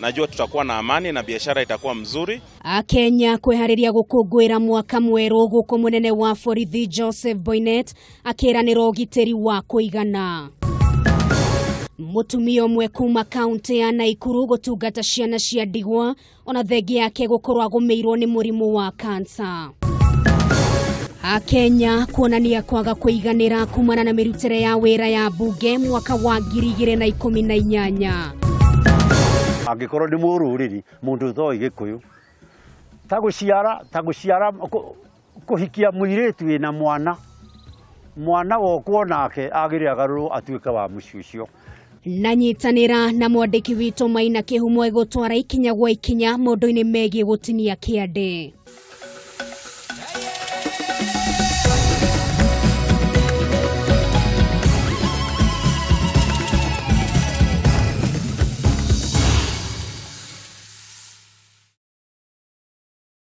Najua tutakuwa na amani na biashara itakuwa mzuri. Akenya kwĩharĩria gũkũngũĩra mwaka mwerũ gũkũ mũnene wa borithi Joseph Boinnet akĩranĩra ũgitĩri wa kũigana. Mũtumia ũmwe kuma kaunti ya Naikuru gũtungata ciana cia ndigwa ona thengia yake gũkorwo agũmĩirwo nĩ mũrimũ wa kansa. Akenya kuonania kwaga kũiganĩra kumana na mĩrutĩre ya wĩra ya mbunge mwaka wa 2018. Angĩkorwo nĩ mũrũrĩrĩ mũndũ ũtoĩ gĩkũyũ ta gũciara ta gũciara kũhikia mũirĩtu wĩna mwana mwana wokwo nake agĩrĩ agarũrwo atuĩke wa mũciĩ ũcio. Na nyitanĩra na mwandĩki witũ Maina Kĩhumo ĩgũtwara ikinya gwa ikinya maũndũ-inĩ megiĩ gũtinia kĩande.